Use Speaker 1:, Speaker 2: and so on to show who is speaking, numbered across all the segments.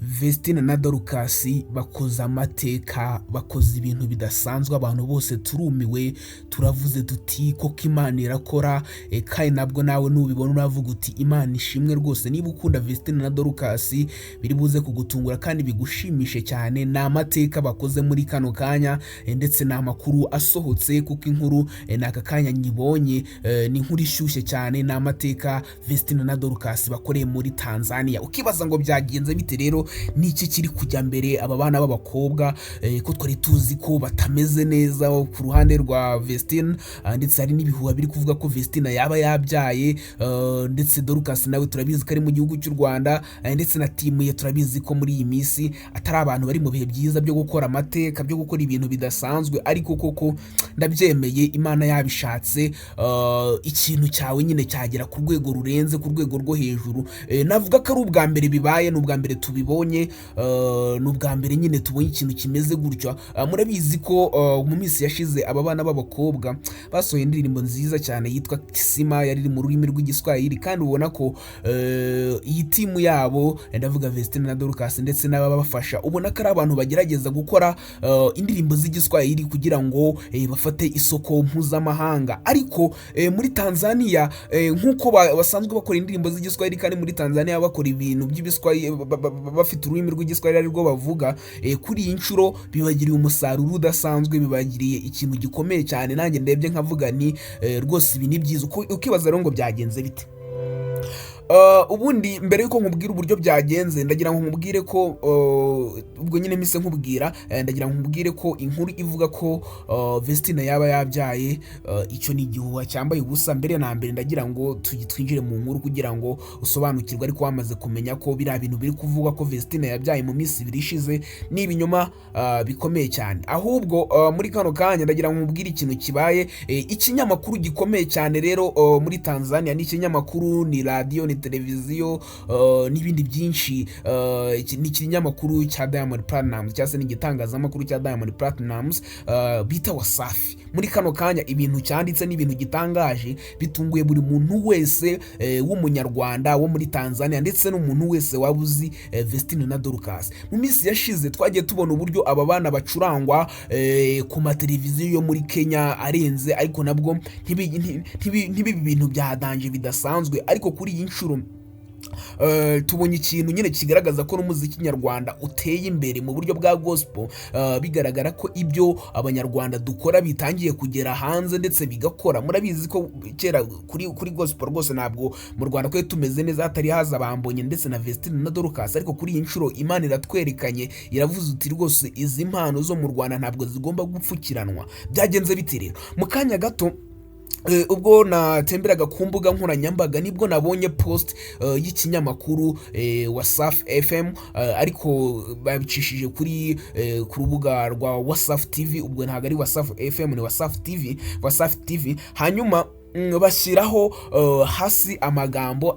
Speaker 1: Vestine na Dorcas bakoze amateka, bakoze ibintu bidasanzwe. Abantu bose turumiwe, turavuze tuti: "Koko Imana irakora." Kandi nabwo nawe nubibona uravuga uti: "Imana ishimwe rwose." Niba ukunda Vestine na Dorcas, biri buze kugutungura kandi bigushimishe cyane. Ni amateka bakoze muri kano kanya, ndetse ni amakuru asohotse, kuko inkuru ni aka kanya nyibonye, ni inkuru ishyushye cyane. Ni amateka Vestine na Dorcas bakoreye muri Tanzania. Ukibaza ngo byagenze bite rero? Niki kiri kujya mbere? Aba bana b'abakobwa, ko twari tuzi ko batameze neza ku ruhande rwa Vestine, ndetse hari n'ibihuha biri kuvuga ko Vestine yaba yabyaye, ndetse Dorcas nawe turabizi ko ari mu gihugu cy'u Rwanda, ndetse na team ye turabizi ko muri iyi minsi atari abantu bari mu bihe byiza byo gukora amateka, byo gukora ibintu bidasanzwe. Ariko koko ndabyemeye, Imana yabishatse, ikintu cyawe nyine cyagera ku rwego rurenze, ku rwego rwo hejuru. Navuga ko ari ubwa mbere bibaye, ni ubwa mbere tubibonye, ni ubwa mbere nyine tubonye ikintu kimeze gutyo. Murabizi ko mu minsi yashize aba bana b'abakobwa basohoye indirimbo nziza cyane yitwa Kisima, yari iri mu rurimi rw'Igiswahili, kandi ubona ko iyi team yabo, ndavuga Vestine na Dorcas ndetse n'ababafasha, ubona ko ari abantu bagerageza gukora indirimbo z'Igiswahili kugira ngo bafate isoko mpuzamahanga. Ariko muri Tanzania, nk'uko basanzwe bakora indirimbo z'Igiswahili, kandi muri Tanzania bakora ibintu by'Ibiswahili, bafite ururimi rw'Igiswahili arirwo bavuga, kuri iyi nshuro bibagiriye umusaruro udasanzwe, bibagiriye ikintu gikomeye cyane. Nanjye ndebye nkavuga ni rwose ibi ni byiza. Ukibaza rero ngo byagenze bite? Ubundi mbere yuko nkubwira uburyo byagenze, ndagira ngo nkubwire ko ubwo nyine mise nkubwira, ndagira ngo nkubwire ko inkuru ivuga ko Vestine yaba yabyaye, icyo ni igihuha cyambaye ubusa. Mbere na mbere ndagira ngo twinjire mu nkuru kugira ngo usobanukirwe, ariko wamaze kumenya ko biriya bintu biri kuvugwa ko Vestine yabyaye mu minsi 2 ishize ni ibinyoma bikomeye cyane. Ahubwo muri kano kanya ndagira ngo nkubwire ikintu kibaye. Ikinyamakuru gikomeye cyane rero muri Tanzania, ni ikinyamakuru, ni radiyo, ni televiziyo, n'ibindi byinshi. Iki ni ikinyamakuru cya Diamond Platnumz, cyangwa se ni igitangazamakuru cya Diamond Platnumz bita Wasafi. Muri kano kanya ibintu cyanditse n'ibintu gitangaje bitunguye buri muntu wese w'Umunyarwanda wo muri Tanzania, ndetse n'umuntu wese waba uzi Vestine na Dorcas. Mu minsi yashize twagiye tubona uburyo aba bana bacurangwa ku mateleviziyo yo muri Kenya arenze, ariko nabwo ntibibe ibintu bya danger bidasanzwe. Ariko kuri iyi nshuro tubonye ikintu nyine kigaragaza ko n'umuziki nyarwanda uteye imbere mu buryo bwa gospel, bigaragara ko ibyo Abanyarwanda dukora bitangiye kugera hanze ndetse bigakora. Murabizi ko kera kuri gospel rwose ntabwo mu Rwanda twari tumeze neza, hatari haza bambonye ndetse na Vestine na Dorcas. Ariko kuri iyi nshuro Imana iratwerekanye, iravuze uti: "Rwose izi mpano zo mu Rwanda ntabwo zigomba gupfukiranwa." Byagenze bite rero? Mu kanya gato, ubwo natemberaga ku mbuga nkoranyambaga, nibwo nabonye post y'ikinyamakuru Wasafi FM, ariko babicishije kuri ku rubuga rwa Wasafi TV. Ubwo ntabwo ari Wasafi FM, ni Wasafi TV, Wasafi TV. Hanyuma bashyiraho hasi amagambo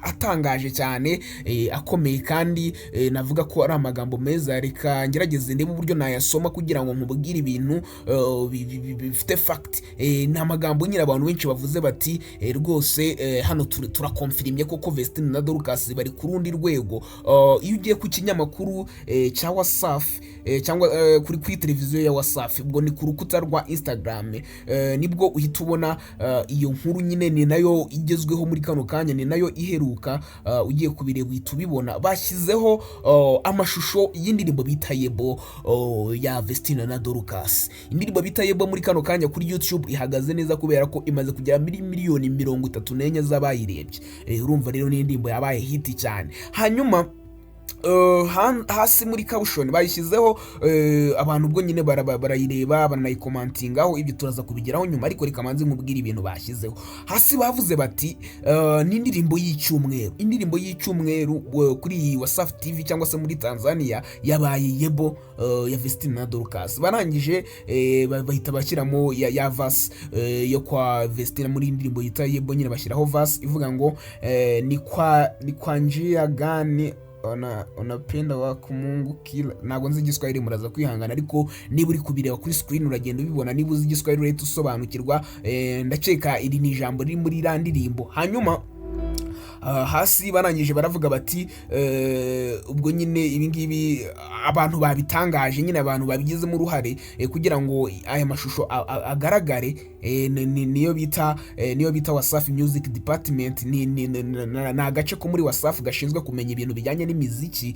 Speaker 1: atangaje cyane, akomeye, kandi navuga ko ari amagambo meza. Reka ngerageze ndebe uburyo nayasoma kugira ngo nkubwire ibintu bifite fact. Ni amagambo nyine abantu benshi bavuze bati: "Rwose hano turakonfirimye koko Vestine na Dorcas bari ku rundi rwego." Iyo ugiye ku kinyamakuru cya Wasafi, cyangwa kuri televiziyo ya Wasafi, ubwo ni ku rukuta rwa Instagram, nibwo uhita ubona iyo nkuru nyine. Ni nayo igezweho muri kano kanya, ni nayo iheruka. Ugiye kubireba uhita ubibona. Bashyizeho amashusho y'indirimbo bita Yebo ya Vestine na Dorcas. Indirimbo bita Yebo muri kano kanya kuri YouTube ihagaze neza, kubera ko imaze kugera muri miliyoni 34 z'abayirebye. Urumva rero ni indirimbo yabaye hit cyane. Hanyuma hasi muri caption bayishyizeho, abantu ubwo nyine barayireba, baranayikomantingaho. Ibyo turaza kubigeraho nyuma, ariko reka manze nkubwire ibintu bashyizeho hasi. Bavuze bati: "Ni indirimbo y'icyumweru." Indirimbo y'icyumweru kuri iyi Wasafi TV cyangwa se muri Tanzania yabaye Yebo ya Vestine na Dorcas. Barangije bahita bashyiramo ya verse yo kwa Vestine muri iyi ndirimbo yita Yebo nyine. Bashyiraho verse ivuga ngo ni kwa njia gani unapenda wa Mungu kila. Ntabwo nzi Igiswahili, muraza kwihangana, ariko niba uri kubireba kuri screen uragenda ubibona. Niba uzi Igiswahili urahita usobanukirwa. Ndakeka iri ni ijambo riri muri iriya ndirimbo. Hanyuma hasi barangije baravuga bati ubwo nyine ibi ngibi abantu babitangaje nyine, abantu babigizemo uruhare kugira ngo aya mashusho agaragare, niyo bita Wasafi Music Department, ni agace ko muri Wasafi gashinzwe kumenya ibintu bijyanye n'imiziki.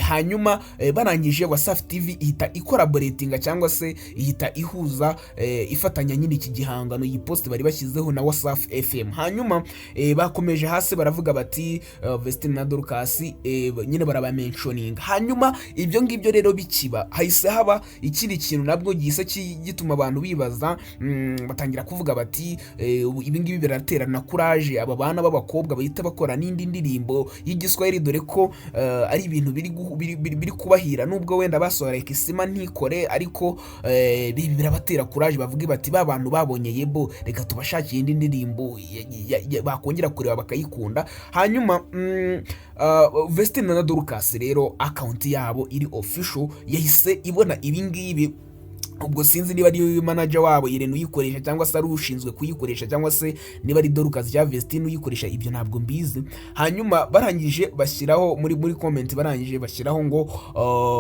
Speaker 1: Hanyuma barangije Wasafi TV ihita icollaboratinga cyangwa se ihita ihuza, ifatanya nyine iki gihangano, iyi post bari bashyizeho na Wasafi FM. Hanyuma bakomeje hasi baravuga bati Vestine na Dorcas, nyine barabamentioninga. Hanyuma ibyo ngibyo rero bikiba, hahise haba ikindi kintu nabwo gihise gituma abantu bibaza, batangira kuvuga bati ubu ibi ngibi biratera na courage aba bana b'abakobwa bahita bakora n'indi ndirimbo y'Igiswahili, dore ko ari ibintu biri kubahira, nubwo wenda basohora Kisima ntikore, ariko birabatera courage, bavuge bati ba bantu babonye Yebo, reka tubashakire indi ndirimbo bakongera kureba bakayikunda. Hanyuma Vestine na Dorcas rero, account yabo iri official yahise ibona ibi ngibi. Ubwo sinzi niba ari manager wabo Irene uyikoresha, cyangwa se ari ushinzwe kuyikoresha, cyangwa se niba ari Dorcas cyangwa Vestine uyikoresha, ibyo ntabwo mbizi. Hanyuma barangije bashyiraho muri comment, barangije bashyiraho ngo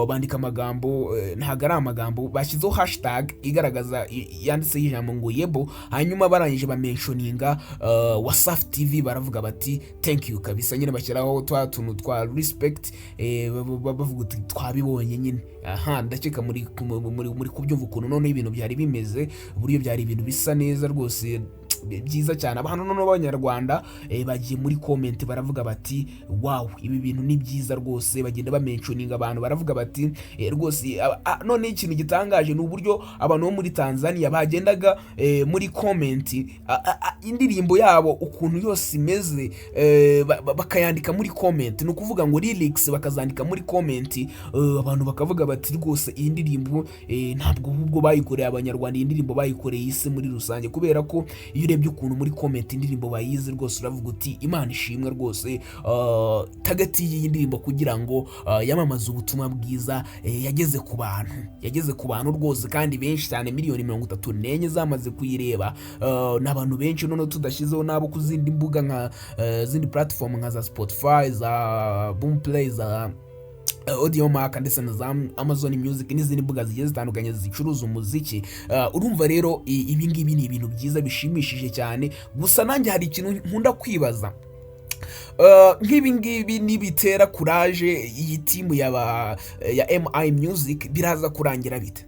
Speaker 1: bandika amagambo, ntabwo ari amagambo, bashyizeho hashtag igaragaza yanditseho ijambo ngo Yebo. Hanyuma barangije bamentioninga Wasafi TV, baravuga bati "Thank you kabisa." Nyine bashyiraho twa tuntu twa respect, bavuga uti twabibonye nyine. Aha ndakeka muri kubyumva ukuntu noneho ibintu byari bimeze, uburyo byari ibintu bisa neza rwose, byiza cyane. Abantu noneho b'Abanyarwanda bagiye muri comment baravuga bati "Wow, ibi bintu ni byiza rwose." Bagenda bamentioninga abantu, baravuga bati rwose none ikintu gitangaje ni uburyo abantu bo muri Tanzania bagendaga muri comment indirimbo yabo ukuntu yose imeze, bakayandika muri comment, ni ukuvuga ngo lyrics bakazandika muri comment. Abantu bakavuga bati rwose iyi ndirimbo ntabwo ahubwo bayikoreye Abanyarwanda, iyi ndirimbo bayikoreye isi muri rusange, kubera ko iyo urebye ukuntu muri comment indirimbo bayizi rwose, uravuga uti "Imana ishimwe rwose." Target y'iyi ndirimbo kugira ngo yamamaze ubutumwa bwiza yageze ku bantu, yageze ku bantu rwose kandi benshi cyane. Miliyoni 34 zamaze kuyireba, ni abantu benshi, noneho tudashyizeho n'abo ku zindi mbuga nka zindi platform nka za Spotify, za Boomplay, za Audiomack ndetse na za Amazon Music n'izindi mbuga zigiye zitandukanye zicuruza umuziki. Urumva rero ibi ngibi ni ibintu byiza bishimishije cyane. Gusa nanjye hari ikintu nkunda kwibaza. Nk'ibi ngibi nibitera courage iyi team ya MI Music, biraza kurangira bite?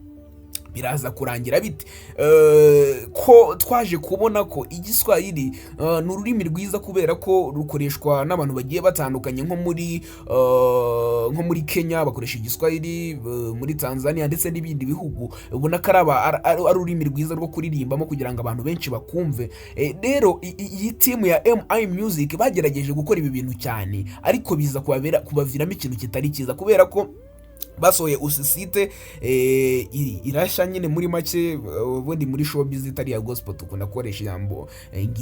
Speaker 1: Biraza kurangira bite? Ko twaje kubona ko Igiswahili ni ururimi rwiza kubera ko rukoreshwa n'abantu bagiye batandukanye, nko muri Kenya bakoresha Igiswahili, muri Tanzania ndetse n'ibindi bihugu, ubona ko ari ururimi rwiza rwo kuririmbamo kugira ngo abantu benshi bakumve. Rero iyi team ya MI Music bagerageje gukora ibi bintu cyane, ariko biza kubaviramo ikintu kitari cyiza, kubera ko basohoye Usisite, irashya nyine. Muri make, ubundi muri showbiz itari ya gospel dukunda gukoresha ijambo ngo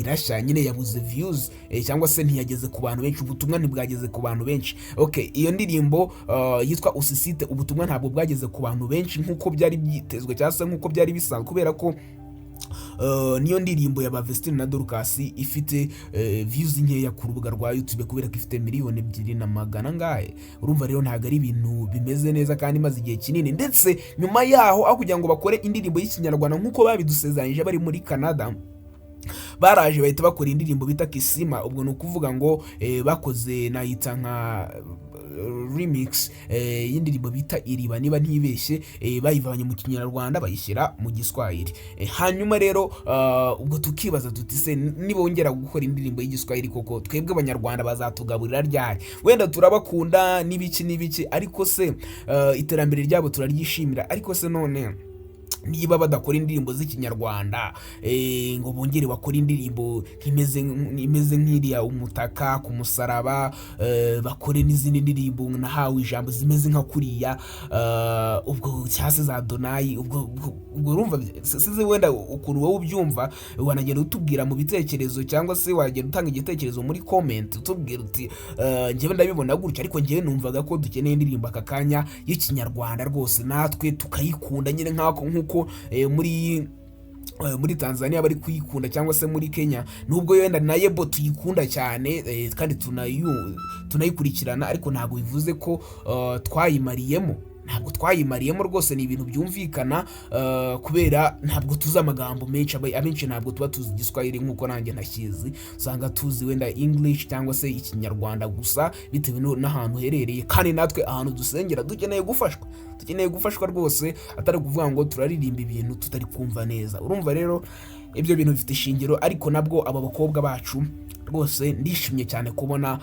Speaker 1: irashya nyine, yabuze views, cyangwa se ntiyageze ku bantu benshi, ubutumwa ntibwageze ku bantu benshi. Okay, iyo ndirimbo yitwa Usisite, ubutumwa ntabwo bwageze ku bantu benshi nk'uko byari byitezwe cyangwa se nk'uko byari bisanzwe, kubera ko niyo ndirimbo ya ba Vestine na Dorcas ifite views nkeya ku rubuga rwa YouTube, kubera ko ifite miliyoni 2 na magana angahe. Urumva rero ntabwo ari ibintu bimeze neza kandi imaze igihe kinini. Ndetse nyuma yaho, aho kugira ngo bakore indirimbo y'Ikinyarwanda nk'uko babidusezeranyije bari muri Canada, baraje bahita bakora indirimbo bita Kisima. Ubwo ni ukuvuga ngo bakoze nayita nka remix y'indirimbo bita Iriba niba ntibeshye, bayivanye mu Kinyarwanda bayishyira mu Giswahili. Hanyuma rero ubwo tukibaza tuti se nibongera gukora indirimbo y'Igiswahili koko twebwe Abanyarwanda bazatugaburira ryari? Wenda turabakunda n'ibiki n'ibiki, ariko se iterambere ryabo turaryishimira, ariko se none niba badakora indirimbo z'Ikinyarwanda, ngo bongere bakore indirimbo imeze nk'iriya Umutaka ku musaraba, bakore n'izindi ndirimbo Nahawe Ijambo zimeze nka kuriya, ubwo cyangwa se za Donayi, ubwo urumva sinzi wenda ukuntu wowe ubyumva. Wanagenda utubwira mu bitekerezo cyangwa se wagenda utanga igitekerezo muri comment utubwira uti "Njyewe ndabibona gutya." Ariko njyewe numvaga ko dukeneye indirimbo aka kanya y'Ikinyarwanda rwose, natwe tukayikunda nyine nk'uko muri muri Tanzania bari kuyikunda cyangwa se muri Kenya, nubwo wenda na Yebo tuyikunda cyane kandi tunayikurikirana, ariko ntabwo bivuze ko twayimariyemo. Ntabwo twayimariyemo rwose, ni ibintu byumvikana, kubera ntabwo tuzi amagambo menshi. Abenshi ntabwo tuba tuzi Igiswahili nk'uko nanjye ntakizi. Usanga tuzi wenda English cyangwa se Ikinyarwanda gusa, bitewe n'ahantu uherereye. Kandi natwe ahantu dusengera dukeneye gufashwa, dukeneye gufashwa rwose, atari ukuvuga ngo turaririmba ibintu tutari kumva neza. Urumva rero ibyo bintu bifite ishingiro. Ariko nabwo aba bakobwa bacu rwose ndishimye cyane kubona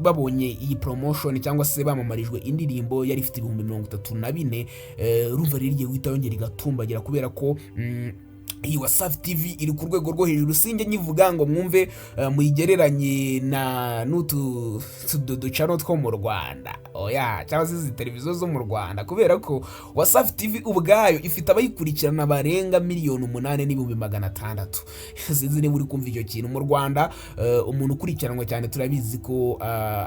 Speaker 1: babonye iyi promotion cyangwa se bamamarijwe indirimbo yari ifite 34,000. Urumva rero igiye guhita yongera igatumbagira, kubera ko iyi Wasafi TV iri ku rwego rwo hejuru. Sinjye nyivuga ngo mwumve muyigereranye na n'utu ducano two mu Rwanda, oya, cyangwa se izi televiziyo zo mu Rwanda, kubera ko Wasafi TV ubwayo ifite abayikurikirana barenga 8,600,000. Sinzi niba uri kumva icyo kintu. Mu Rwanda umuntu ukurikiranwa cyane turabizi ko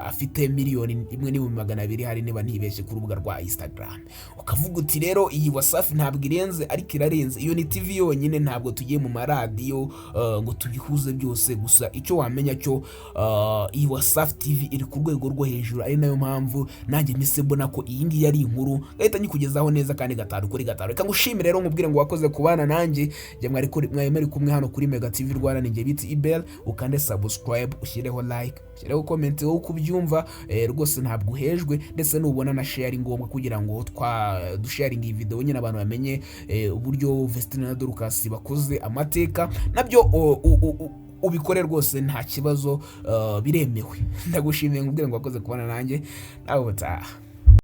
Speaker 1: afite 1,200,000 hari, niba ntibeshye, ku rubuga rwa Instagram. Ukavuga uti rero iyi Wasafi ntabwo irenze, ariko irarenze. Iyo ni TV yonyine, ntabwo tugiye mu maradiyo ngo tubihuze byose. Gusa icyo wamenya cyo, iyi Wasafi TV iri ku rwego rwo hejuru, ari nayo mpamvu nanjye mpise mbona ko iyi ngiyi ari inkuru, ngahita nyikugezaho neza kandi gatanu kuri gatanu. Reka ngushimire rero, nkubwire ngo wakoze kubana nanjye. Njye mwari muri kumwe hano kuri Mega TV Rwanda, ni njye biti Ibel. Ukande subscribe, ushyireho like, ushyireho comment wowe uko ubyumva. Rwose ntabwo uhejwe, ndetse nubona na share ari ngombwa kugira ngo twa dusharinga iyi video nyine, abantu bamenye uburyo Vestine na Dorcas bakoze amateka. Nabyo ubikore rwose, nta kibazo, biremewe. Ndagushimiye, nkubwire ngo wakoze kubana nanjye. Nawe ubutaha.